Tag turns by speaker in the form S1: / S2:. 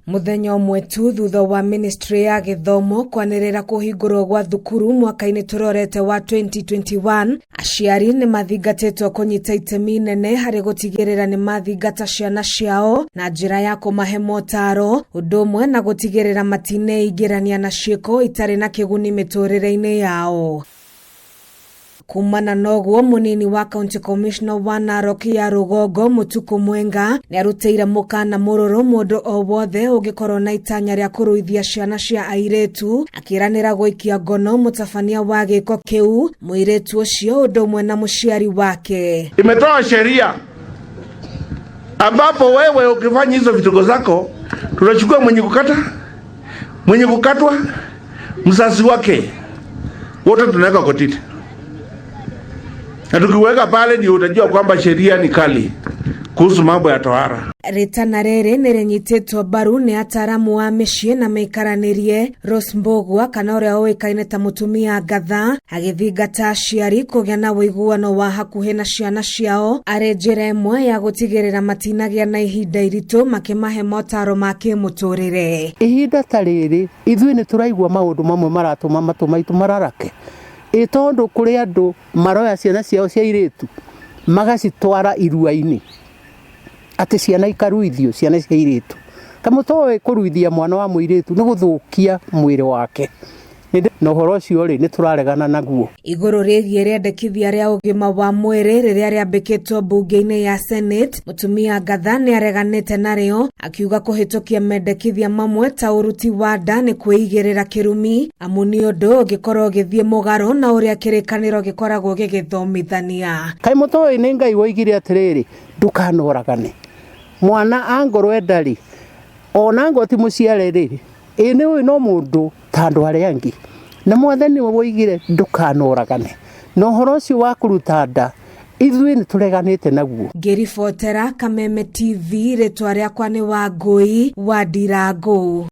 S1: Mũthenya ũmwe tu thutha wa ministry ya gĩthomo kwanĩrĩra kũhingũrwo gwa thukuru mwaka-inĩ tũrorete wa 2021, aciari nĩ mathingatĩtwo kũnyita itemi inene harĩ gũtigĩrĩra nĩ mathingata ciana ciao na njĩra ya kũmahe motaro, ũndũ ũmwe na gũtigĩrĩra matineingĩrania na ciĩko itarĩ na kĩguni mĩtũrĩre-inĩ yao. Kumana na ũguo, mũnini wa county commissioner wa Narok ya rũgongo Mũtukũ Mwenga nĩarutĩire mũkana mũrũrũ mũndũ o wothe ũngĩkorwo na itanya rĩa kũrũithia ciana cia airĩtu, akĩranĩra gũikia ngono mũtabania wa gĩko kĩu, mũirĩtu ũcio ũndũ ũmwe na mũciari wake.
S2: Imetoa sheria ambapo wewe ukifanya hizo vituko zako tunachukua mwenye kukata, mwenye kukatwa, mzazi wake, wote tunaweka kotini, na tukiweka pale ndio utajua kwamba sheria ni kali kuhusu mambo ya tohara.
S1: Rĩtana rĩrĩ nĩ rĩnyitĩtwo mbaru nĩ ataramu a mĩciĩ na mĩikaranĩrie. Rose Mbũgua, kana ũrĩa ũĩkaine ta mũtumia ngatha, agĩthingata aciari kũgĩa na ũiguano wa hakuhĩ na ciana ciao arĩ njĩra ĩmwe ya gũtigĩrĩra matinagĩa na ihinda iritũ makĩmahe motaro ma kĩmũtũrĩre.
S3: Ihinda ta rĩrĩ ithuĩ nĩ tũraigua maũndũ mamwe maratũma matũ maitũ mararake, ĩ tondũ kũrĩ andũ maroya ciana ciao cia airĩtu magacitwara irua-inĩ, atĩ ciana ikaruithio, ciana cia airĩtu. Kamũtoĩ kũruithia mwana wa mũirĩtu nĩ gũthũkia mwĩrĩ wake, na ũhoro ũcio rĩ nĩ tũraregana naguo.
S1: Igũrũ rĩgiĩ rĩendekithia rĩa ũgima wa mwĩrĩ rĩrĩa rĩambĩkĩtwo mbunge-inĩ ya Senate, mũtumia ngatha nĩ areganĩte narĩo, akiuga kũhĩtũkia mendekithia mamwe ta ũruti wa nda nĩ kwĩigĩrĩra kĩrumi, amu nĩ ũndũ ũngĩkorwo ũgĩthiĩ mũgarũ na ũrĩa kĩrĩkanĩro gĩkoragwo gĩgĩthomithania.
S3: Kaĩ mũtoĩ nĩ Ngai woigire atĩrĩrĩ, ndũkanoragane, mwana angorwo enda rĩ, ona angorwo ti mũciare rĩ, ĩ nĩ ũyũ no mũndũ ta andũ arĩa angĩ, na mwathani nĩwe woigire ndũkanoragane, na ũhoro ũcio wa kũruta nda ithuĩ nĩ tũreganĩte naguo.
S1: Ngĩribotera Kameme TV, rĩtwa rĩakwa nĩ Wangũi wa Ndirangũ.